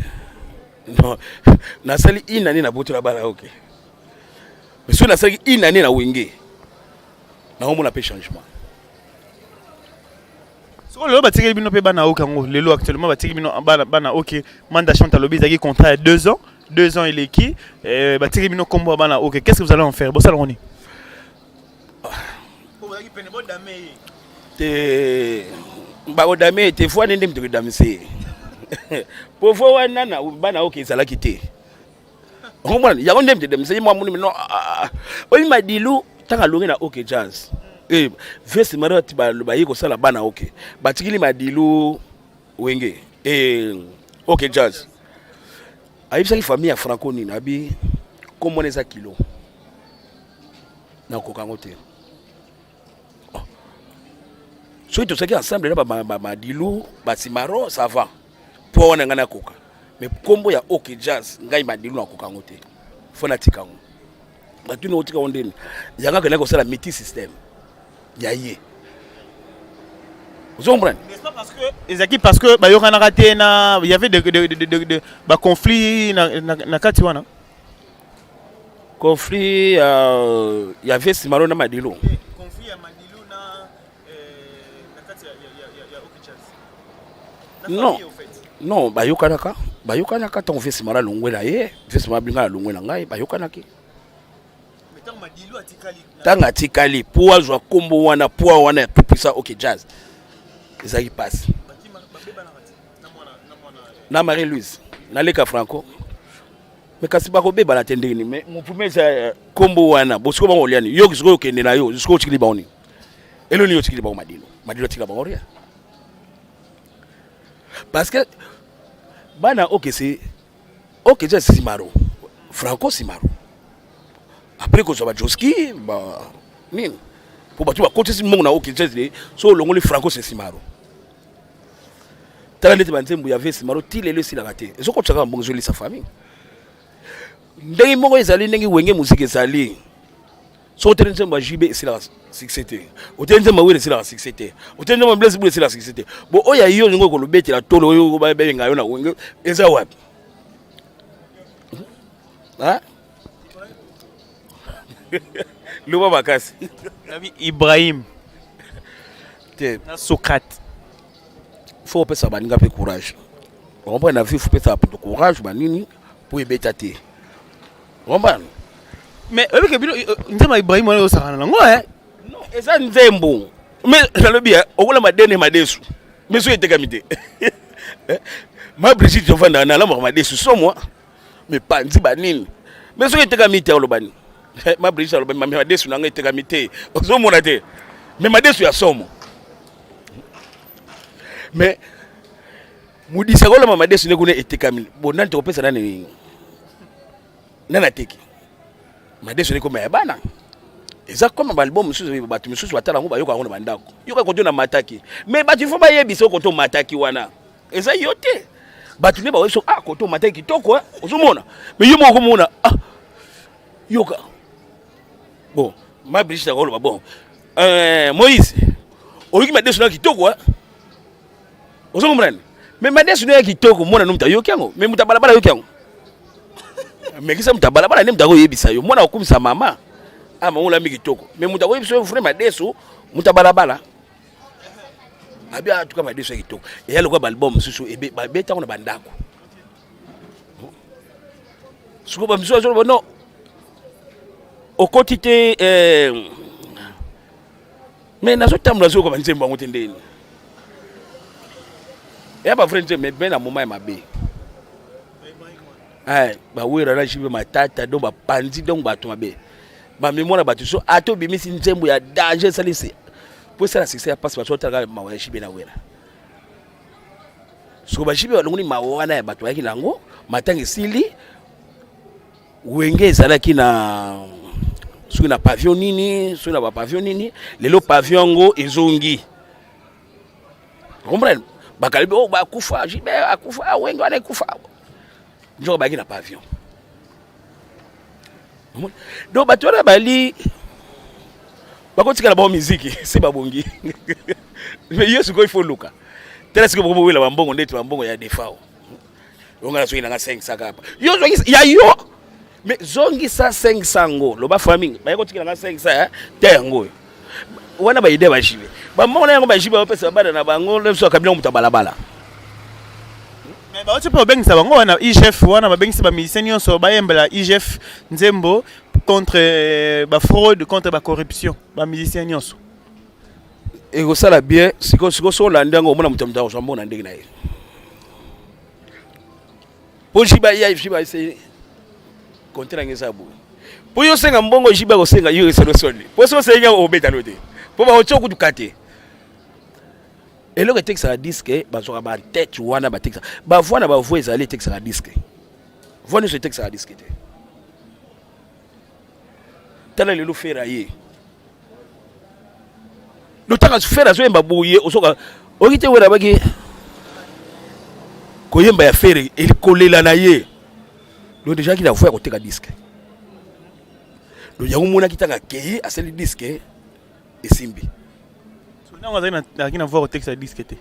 non nasali une année nabotola bana oke mais soki nasalaki une année na wenge naomona mpe changement. Sikoyo lelo batikeli bino mpe bana oke yango lelo actuellement batikeli bino bana, bana oke Manda Chante alobi ezalaki contrat ya 2 ans 2 ans eleki eh, batikeli bino kombo ya bana oke qu'est-ce que vous allez en faire bosala ngo nini? Te bakodame te fo wana nde moto ekodamise ye po fo wana na bana oke ezalaki te okomona yango nde moto edamise ye mwa moni mino oyi madilu ntango alongi na oke jazz eh, veste mari baye kosala bana oke batikili madilu wenge eh, oke jazz ayebisaki famille ya franco nini abi kombo wana eza kilo nakoka yango te. Oh. Soki tozalaki ensemble na bamadilu basimaro ça va po wana ngai nakoka mais kombo ya ok jazz ngai madilu nakoka yango te fo natika yango batuni otika yango ndeni yango akendaki kosala miti système ya ye ozo comprendre ezalaki parce que bayokanaka te na il y avait de, de, de, de, de, ba conflit na, na, na kati wana Conflit euh, ya vieux Simaro na Madilu. Conflit ya Madilu na euh, na kati ya ya ya, ya OK Jazz. Non. Non, bayokanaka, bayokanaka ntango vieux Simaro alongwe na ye, vieux Simaro abinga alongwe na ngai, bayokanaki. Ntango atikali mpo azwa nkombo wana poids wana ya tout puissant OK Jazz ezalaki mpasi. Na Marie Louise, na Leka Franco. Mais kasi bakobebana te ndenge nini? Mais mouvement eza euh, kombo wana bosiko bango olia nini? Yo sikoyo okende na yo sikoyo otikili bango nini? Elo nini otikili bango Madilo? Madilo atikila bango rien. Parce que bana okese okese Simaro, Franco Simaro. Après kozwa ba Joski ba nini? Po bato bakotisi mbongo na okese so olongoli Franco c'est Simaro. Tala ndeti banzembo ya vesi maro ti lelo esilaka te ezokotisa kaka mbongo ezolisa famille ndenge moko ezali ndenge wenge muziki ezali soki oteli nzembo ya JB esilaka succès te oteli nzembo ya Wera esilaka succès te oteli nzembo ya Blaise Bula esilaka succès te bo oyo ya yo olingi okolobetela tolo oyo babenga yo na wenge eza wapi loba makasi nabi Ibrahim te na Socrate faut opesa baninga mpe courage okomprendre na vie faut opesa bato courage banini mpo ebeta te okomprendre mais oyebi ke bino nzembo ya Ibrahim wana osakana nango eh non eza nzembo mais nalobi okolamba dene madesu mais soki etekami te ma Brigitte ofandaka na alamaka madesu somwa mais panzi banini mais soki etekami te oloba nini ma Brigitte aloba mami madesu na ngai etekami te ozomona te mais madesu ya somo mais mudisa kolamba madesu nde kuna etekami bo nani tokopesa nani nani ateki madesu nde koma ya bana. Eza comme ba album mosusu, bato mosusu batala yango, bayoka yango na bandako. Yoka koto na mataki, mais bato il faut bayebisa yo koto mataki wana eza yo te. Bato nde baoyebi so, ah, koto mataki kitoko, ozomona, mais yo moko komona, ah, yoka bon ma Brigitte akoloba bon, Moïse, oyoki madesu na kitoko, ozo comprendre? Mais madesu na ya kitoko, mwana no moto ayoki yango, mais moto ya balabala ayoki yango? Mekisa moto ya balabala nde moto akoyebisa yo. Mwana akokumisa mama, ah, mama olambi kitoko, mais moto akoyebisa yo vrai madesu, moto ya balabala abi atuka madesu ya kitoko. Eya lokola baalbum mosusu babetango na bandako. Sikoyo bamisusu azoloba non, okoti te, mais nazotambola, azoyoka banzembo yango te. Ndeni eya bavrai nzembo, mais na moment ya mabe bawera na JB matata, donc bapanzi, donc bato mabe bamemona bato so ata obimisi nzembo ya danger, esalisi po esala succès ya mpasi. Bato otalaka mawa ya JB na Wera. Soko baJB balongoli mawa wana ya bato bayaki nango, matanga esili. Wenge ezalaki na soki na pavillon nini, soki na bapavillon nini. Lelo pavillon yango ezongi, comprendre? Bakalibi oyo bakufa, JB akufa, Wenge wana ekufa, nzoko bayaki na pavillon. Donc bato wana bali bakotikala bao miziki se babongi, mais ye sikoyo ifo luka tala sikoyo bokomowela bambongo ndeti bambongo ya Defao. Onga nasoki nanga 500 kaka yo zongisa ya yo, mais zongisa 500 ngo loba famille baye kotikela nga 500 te. Yango oyo wana baide baJB bambongo na yango, baJB bapesa bana na bango biso akabila moto ya balabala. Mais bauti mpe babengisa bango wana IGF wana, babengisi bamusicien nyonso bayembela IGF nzembo contre bafraude, contre bacorruption, bamusicien nyonso. Ekosala bien. Sikoyo sikoyo so olandi yango, omona moto ya moto akozwa mbongo na ndenge na ye, mpo JB ya JB ese konte nange eza boye. Mpo yo osenga mbongo, JB akosenga yo esalo soni, mpo so osengi obetano te, mpo bakotia okutuka te. Eloko etekisaka disque, bazwaka batete wana, batekisaka bavoix na bavoix ezali etekisaka disque. Voix nyonso etekisaka disque te. Tala lelo Ferre ye lotanga, Ferre azoyemba boye, ozoka oyoki te. Wera baki koyemba ya Ferre ekolela na ye, donc déjà aki na voix ya koteka disque. Donc yango monaki ntango akei asali disque esimbi. Ntango azalaki na voix kotekisa disque te?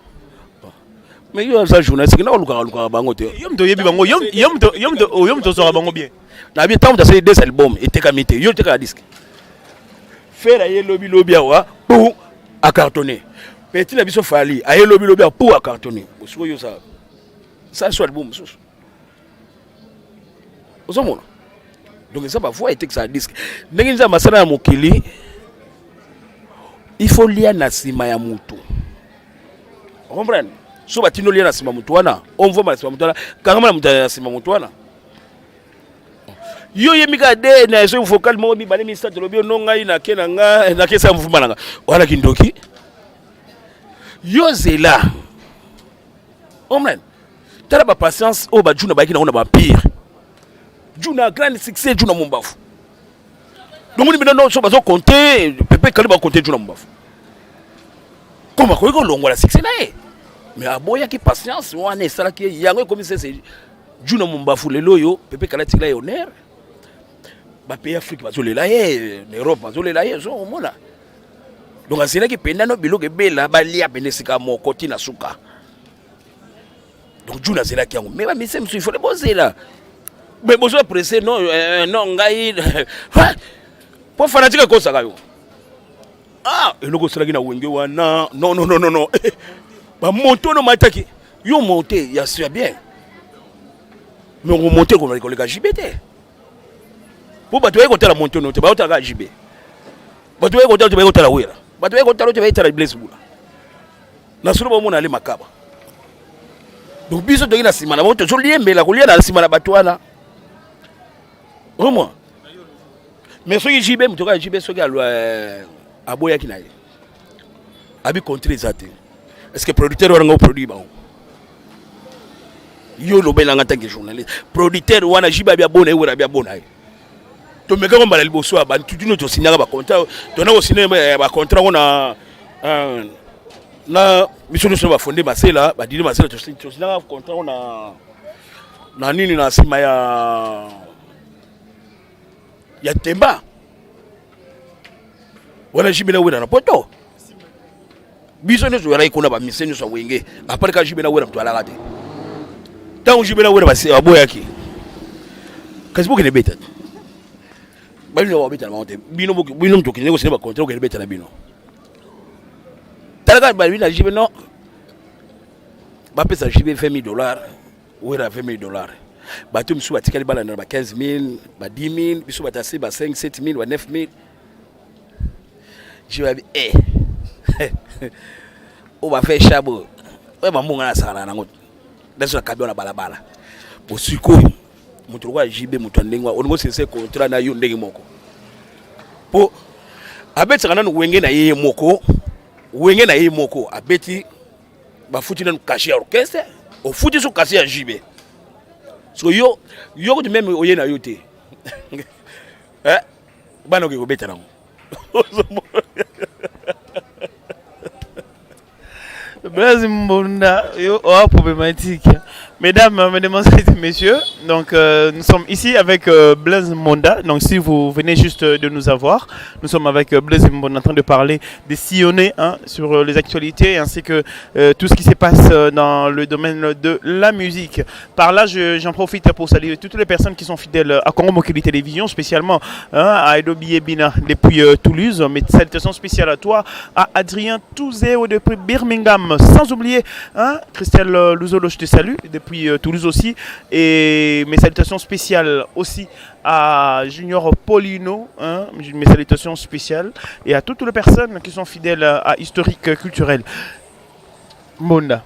Mais yo aza journaliste, kenda kolukaka lukaka bango te. Yo moto oyebi bango, yo moto ozwaka bango bien. Na bien, ntango moto asali des album etekami te, yo otekaka disque? Ferre aye lobi lobi awa pour acartonné. Petit na biso Fally aye lobi lobi awa pour acartonné. Sikoyo yo osala sala so album mosusu, ozomona? Donc eza bavoix etekisaka disque. Ndenge Nzambe asala na mokili, il faut lia na nsima ya motu, comprendre? So batindi olia na nsima motu wana, omvoma na nsima motu wana, kangama na moto na nsima motu wana. Yo oyembi kaka de na soki vocal moko, mibale, misato, lobi ono ngai nake na nga nakesa mvuma na nga wana kindoki. Yo zela omren, tala bapatience oyo bajuna bayaki nango na baempire. Juna grande succès, Juna Mombafu. Donc ni bino so bazo compter Pepe Kali, ba compter Juna Mombafu comme akoki kolongola succès na ye, mais aboyaki. Patience wana esalaki ye yango ekomi sese Juna Mombafu. Lelo oyo Pepe Kali atikela ye honneur, bapays Afrique bazolela ye, na Europe bazolela ye. So omona, donc azelaki mpenza no biloko ebela balia pene esika moko ntina suka. Donc Juna azelaki yango, mais bamise mosusu ifale bozela, mais bozo pressé. Non, non, ngai mpo fanatique ekosaka yo. Ah, eloko osalaki na Wenge wana, non, non, non, non, non, bamonte ono mataki yo monte ya ya bien, mais okomonte koleka JB te, mpo bato baye kotala monte ono te, baotala kaka JB. Bato baye kotala te, baye kotala Wera. Bato baye kotala te, baye kotala Blaise Bula na solo bomona ale makaba. Donc biso toki na nsima na bango, tozoliembela kolia na nsima na bato wana omwa. Mais soki JB, moto kaka JB, soki aboyaki na ye abi contre eza te. Est ce que producteur wana nga oproduit bango? Yo olobelanga tant que journaliste, producteur wana JB abi abona ye, Wera abi abona ye. Tomekaka mbala liboso ya bantutu tosignaka bacontrat, tona kosigne bacontrat ngo na na biso nyonso bafonde Masela, badili Masela, tosignaka contrat ngo na nini, na nsima ya Temba wana. JB na Wera na Poto, biso nyonso oyalaki kuna, bamise nyonso ya Wenge, à part ka JB na Wera, moto alaka te. Ntango JB na Wera baboyaki, kasi bokende beta te, babino babeta na bango te. Bino, bino moto okende kosine bacontrat, okende beta na bino. Talaka, babi na JB non, bapesa JB 20 000 $, Wera 20 000 $. Bato mosusu batikali balanda na ba 15 000, ba 10 000, biso bato ase ba 5 7 000, ba 9 000. JB abi e oyo bafe shabo oyo bambonga nasakana nango naso na kabi na balabala. Bo sikoyo moto lokola JB, moto ya ndenge olingo osilisa contrat na yo ndenge moko, mpo abetisaka nanu Wenge na ye moko, Wenge na ye moko abeti, bafuti nanu cachet ya orchestre, ofuti so cachet ya JB. So yo yo kutu même oye na yo te, bana okoki kobeta nango. Blaise Mbonda, yo, oh, problématique. Mesdames, mesdemoiselles et messieurs, donc nous sommes ici avec Blaise Mbonda. Donc si vous venez juste de nous avoir, nous sommes avec Blaise Mbonda en train de parler, de sillonner, hein, sur les actualités ainsi que tout ce qui se passe dans le domaine de la musique. Par là, j'en profite pour saluer toutes les personnes qui sont fidèles à Congo Mokili Télévision, spécialement, hein, à Edo Bina depuis Toulouse. Mais salutations spéciales à toi, à Adrien Touzéo depuis Birmingham. Sans oublier, hein, Christelle Louzolo, je te salue depuis Toulouse aussi. Et mes salutations spéciales aussi à Junior Paulino, hein, mes salutations spéciales. Et à toutes les personnes qui sont fidèles à Historique Culturel. Mbonda,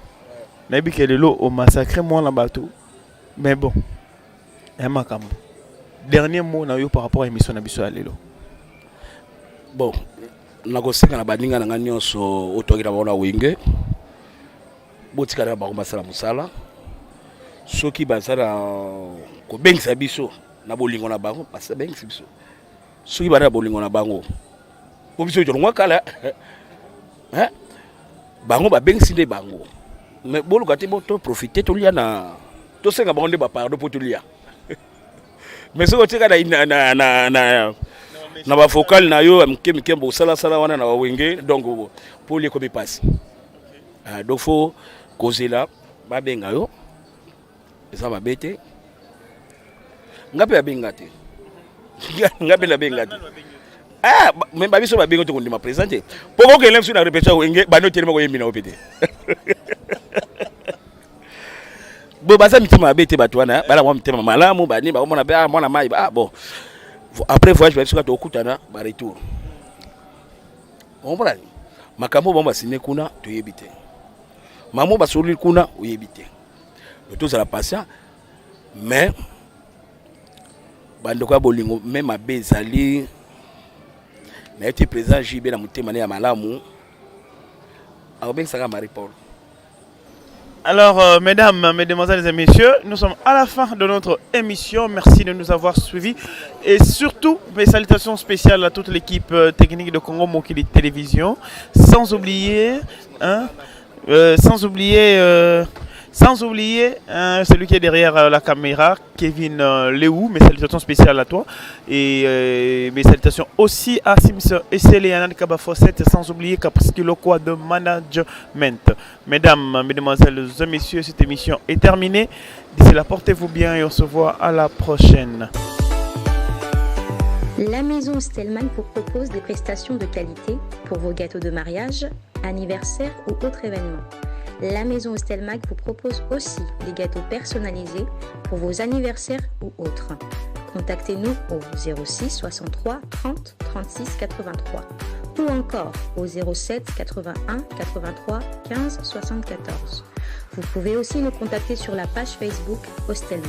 nayebi ke lelo omassacre mwana bato, mais bon, ya makambo. Dernier mot na yo par rapport à émission na biso ya lelo. Bon, nakosenga na baninga na ngai nyonso oyo toyaki na bango na Wenge, botikala na bango basala mosala. Soki baza na kobengisa biso na bolingo na bango, babengisi biso. Soki baza na bolingo na bango po biso tolongwa kala, bango babengisi nde bango. Mais boluka te toprofite, tolia na tosenga bango nde bapardon mpo tolia. Mais soki otika na bavocal na yo ya mike mike, bosalasala wana na bawenge, donc mpo olia ekomi mpasi. Donc faut kozela babenga yo, eza mabe te. Nga mpe abenga te, nga mpe nabenga te. Ah, mais babiso babenga te, kondima président te, mpo kokende biso na répétition Wenge, bando telema koyembi na yo mpe te. Bo baza mitema mabe te, bato wana bala mwa mitema malamu, bani bakomona mpe, ah, mwana mai. Ah bon, après voyage babiso kaka tokutana baretour. Okomprendre makambo bango basine kuna, toyebi te. Mamo basoli kuna, oyebi te. Tozala patient. Mais bandeko ya bolingo, me mabe ezali naye te. Président JB na motema ne ya malamu akobengisaka Marie Paul. Alors, mesdames, mesdemoiselles et messieurs, nous sommes à la fin de notre émission. Merci de nous avoir suivis. Et surtout, mes salutations spéciales à toute l'équipe technique de Congo Mokili Télévision. Sans oublier, hein, sans oublier, hein, celui qui est derrière la caméra, Kevin Léou. Mes salutations spéciales à toi. Et mes salutations aussi à Sims et Céléana Kabafosset, sans oublier Caprice Lokwa de Management. Mesdames, Mesdemoiselles et Messieurs, cette émission est terminée. D'ici là, portez-vous bien et on se voit à la prochaine. La maison Stellman vous propose des prestations de qualité pour vos gâteaux de mariage, anniversaire ou autres événements. La maison Stelmag vous propose aussi des gâteaux personnalisés pour vos anniversaires ou autres. Contactez-nous au 06 63 30 36 83 ou encore au 07 81 83 15 74. Vous pouvez aussi nous contacter sur la page Facebook Hostelmac.